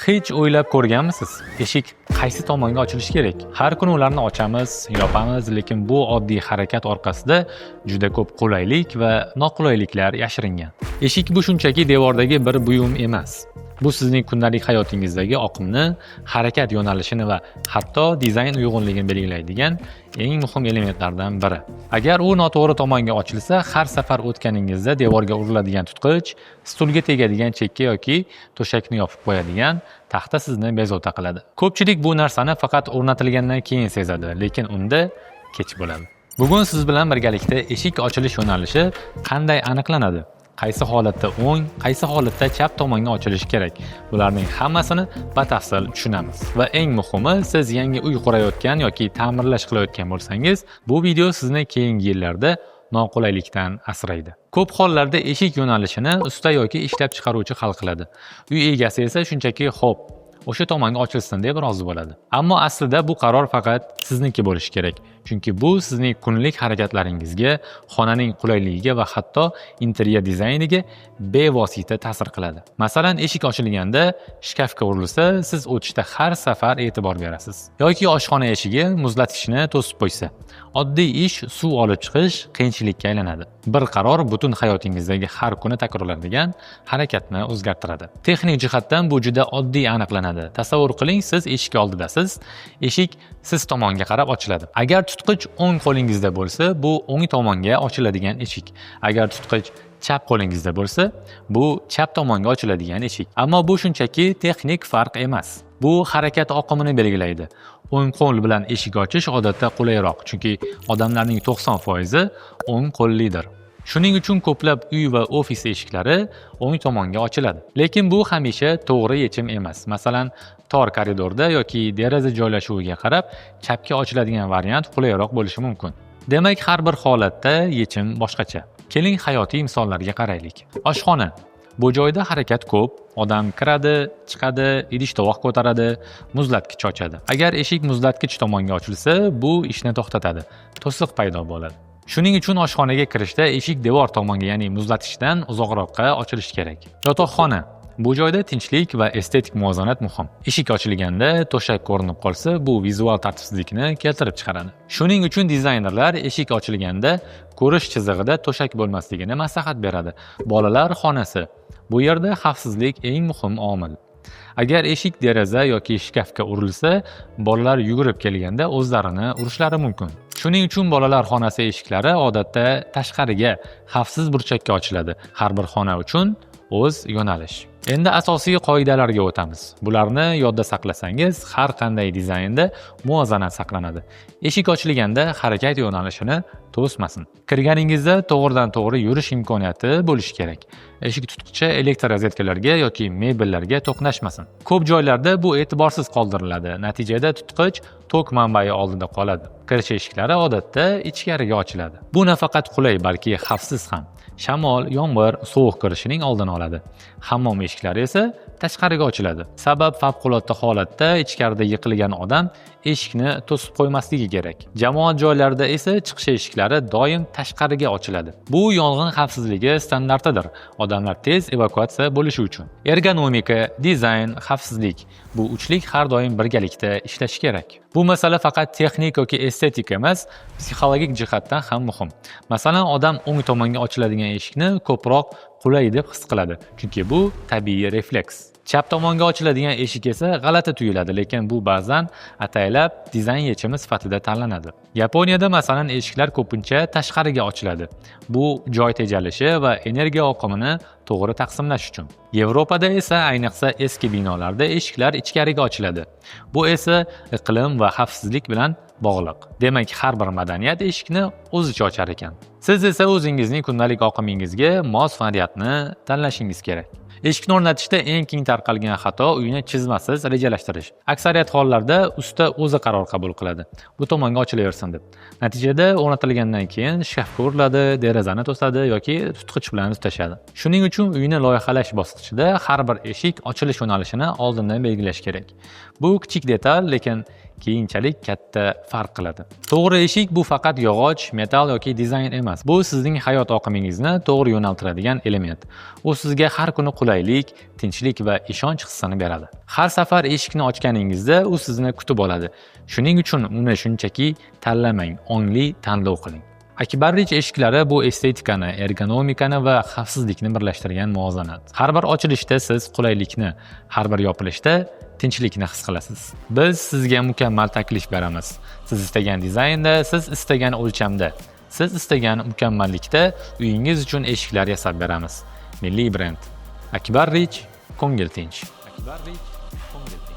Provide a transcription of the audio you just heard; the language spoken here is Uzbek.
Hech o'ylab ko'rganmisiz? Eshik qaysi tomonga ochilishi kerak? Har kuni ularni ochamiz, yopamiz, lekin bu oddiy harakat orqasida juda ko'p qulaylik va noqulayliklar yashiringan. Eshik bu shunchaki devordagi bir buyum emas. Bu sizning kundalik hayotingizdagi oqimni, harakat yo'nalishini va hatto dizayn uyg'unligini belgilaydigan eng muhim elementlardan biri. Agar u noto'g'ri tomonga ochilsa, har safar o'tganingizda devorga uriladigan tutqich, stulga tegadigan chekka yoki to'shakni yopib qo'yadigan taxta sizni bezovta qiladi. Ko'pchilik bu narsani faqat o'rnatilgandan keyin sezadi, lekin unda kech bo'ladi. Bugun siz bilan birgalikda eshik ochilish yo'nalishi qanday aniqlanadi? Qaysi holatda o'ng, qaysi holatda chap tomonga ochilishi kerak? Bularning hammasini batafsil tushunamiz. Va eng muhimi, siz yangi uy qurayotgan yoki ta'mirlash qilayotgan bo'lsangiz, bu video sizni keyingi yillarda noqulaylikdan asraydi. Ko'p hollarda eshik yo'nalishini usta yoki ishlab chiqaruvchi hal qiladi. Uy egasi esa shunchaki "Xo'p, o'sha tomonga ochilsin" deb rozi bo'ladi. Ammo aslida bu qaror faqat sizniki bo'lishi kerak. Chunki bu sizning kunlik harakatlaringizga, xonaning qulayligiga va hatto interyer dizayniga bevosita ta'sir qiladi. Masalan, eshik ochilganda shkafga urilsa, siz o'tishda har safar e'tibor berasiz. Yoki oshxona eshigi muzlatgichni to'sib qo'ysa, oddiy ish, suv olib chiqish qiyinchilikka aylanadi. Bir qaror butun hayotingizdagi har kuni takrorlanadigan harakatni o'zgartiradi. Texnik jihatdan bu juda oddiy aniqlanadi. Tasavvur qiling, siz eshik oldidasiz. Eshik siz tomonga qarab ochiladi. Agar tutqich o'ng qo'lingizda bo'lsa, bu o'ng tomonga ochiladigan eshik. Agar tutqich chap qo'lingizda bo'lsa, bu chap tomonga ochiladigan eshik. Ammo bu shunchaki texnik farq emas. Bu harakat oqimini belgilaydi. O'ng qo'l bilan eshik ochish odatda qulayroq, chunki odamlarning 90% o'ng qo'llidir. Shuning uchun ko'plab uy va ofis eshiklari o'ng tomonga ochiladi. Lekin bu hamisha to'g'ri yechim emas. Masalan, tor koridorda yoki deraza joylashuviga qarab chapga ochiladigan variant qulayroq bo'lishi mumkin. Demak, har bir holatda yechim boshqacha. Keling, hayotiy misollarga qaraylik. Oshxona. Bu joyda harakat ko'p, odam kiradi, chiqadi, idish tovoq ko'taradi, muzlatkich ochadi. Agar eshik muzlatkich tomonga ochilsa, bu ishni to'xtatadi. To'siq paydo bo'ladi. Shuning uchun oshxonaga kirishda eshik devor tomonga, ya'ni muzlatgichdan uzoqroqqa ochilishi kerak. Yotoqxona. Bu joyda tinchlik va estetik muvozanat muhim. Eshik ochilganda to'shak ko'rinib qolsa, bu vizual tartibsizlikni keltirib chiqaradi. Shuning uchun dizaynerlar eshik ochilganda ko'rish chizig'ida to'shak bo'lmasligini maslahat beradi. Bolalar xonasi. Bu yerda xavfsizlik eng muhim omil. Agar eshik deraza yoki shkafga urilsa, bolalar yugurib kelganda o'zlarini urishlari mumkin. Shuning uchun bolalar xonasi eshiklari odatda tashqariga, xavfsiz burchakka ochiladi. Har bir xona uchun o'z yo'nalish. Endi asosiy qoidalarga o'tamiz. Bularni yodda saqlasangiz, har qanday dizaynda muvozanat saqlanadi. Eshik ochilganda harakat yo'nalishini to'smasin. Kirganingizda to'g'ridan to'g'ri yurish imkoniyati bo'lishi kerak. Eshik tutqichi elektr rozetkalarga yoki mebellarga to'qnashmasin. Ko'p joylarda bu e'tiborsiz qoldiriladi. Natijada tutqich tok manbai oldida qoladi. Kirish eshiklari odatda ichkariga ochiladi. Bu nafaqat qulay, balki xavfsiz ham. Shamol, yomg'ir, sovuq kirishining oldini oladi. Hammom eshiklari esa tashqariga ochiladi. Sabab, favqulodda holatda ichkarida yiqilgan odam eshikni to'sib qo'ymasligi kerak. Jamoat joylarida esa chiqish eshiklari doim tashqariga ochiladi. Bu yong'in xavfsizligi standartidir. Odamlar tez evakuatsiya bo'lishi uchun. Ergonomika, dizayn, xavfsizlik, bu uchlik har doim birgalikda ishlashi kerak. Bu masala faqat texnik yoki estetik emas, psixologik jihatdan ham muhim. Masalan, odam o'ng tomonga ochiladigan eshikni ko'proq qulay deb his qiladi, chunki bu tabiiy refleks. Chap tomonga ochiladigan eshik esa g'alati tuyuladi, lekin bu ba'zan ataylab dizayn yechimi sifatida tanlanadi. Yaponiyada, masalan, eshiklar ko'pincha tashqariga ochiladi. Bu joy tejalishi va energiya oqimini to'g'ri taqsimlash uchun. Yevropada esa, ayniqsa eski binolarda, eshiklar ichkariga ochiladi. Bu esa iqlim va xavfsizlik bilan bog'liq. Demak, har bir madaniyat eshikni o'zicha ochar ekan. Siz esa o'zingizning kundalik oqimingizga mos variantni tanlashingiz kerak. Eshikni o'rnatishda eng keng tarqalgan xato uyni chizmasiz rejalashtirish. Aksariyat hollarda usta o'zi qaror qabul qiladi. Bu tomonga ochilaversin deb. Natijada o'rnatilgandan keyin shkafga uriladi, derazani to'sadi yoki tutqich bilan tutashadi. Shuning uchun uyni loyihalash bosqichida har bir eshik ochilish yo'nalishini oldindan belgilash kerak. Bu kichik detal, lekin keyinchalik katta farq qiladi. To'g'ri eshik bu faqat yog'och, metall yoki dizayn emas. Bu sizning hayot oqimingizni to'g'ri yo'naltiradigan element. U sizga har kuni qulaylik, tinchlik va ishonch hissini beradi. Har safar eshikni ochganingizda u sizni kutib oladi. Shuning uchun uni shunchaki tanlamang, ongli tanlov qiling. Akbar Rich eshiklari bu estetikani, ergonomikani va xavfsizlikni birlashtirgan muvozanat. Har bir ochilishda siz qulaylikni, har bir yopilishda tinchlikni his qilasiz. Biz sizga mukammal taklif beramiz. Siz istagan dizaynda, siz istagan o'lchamda, siz istagan mukammallikda uyingiz uchun eshiklar yasab beramiz. Milliy brend. Akbar Rich, ko'ngil tinch. Akbar Rich, ko'ngil tinch.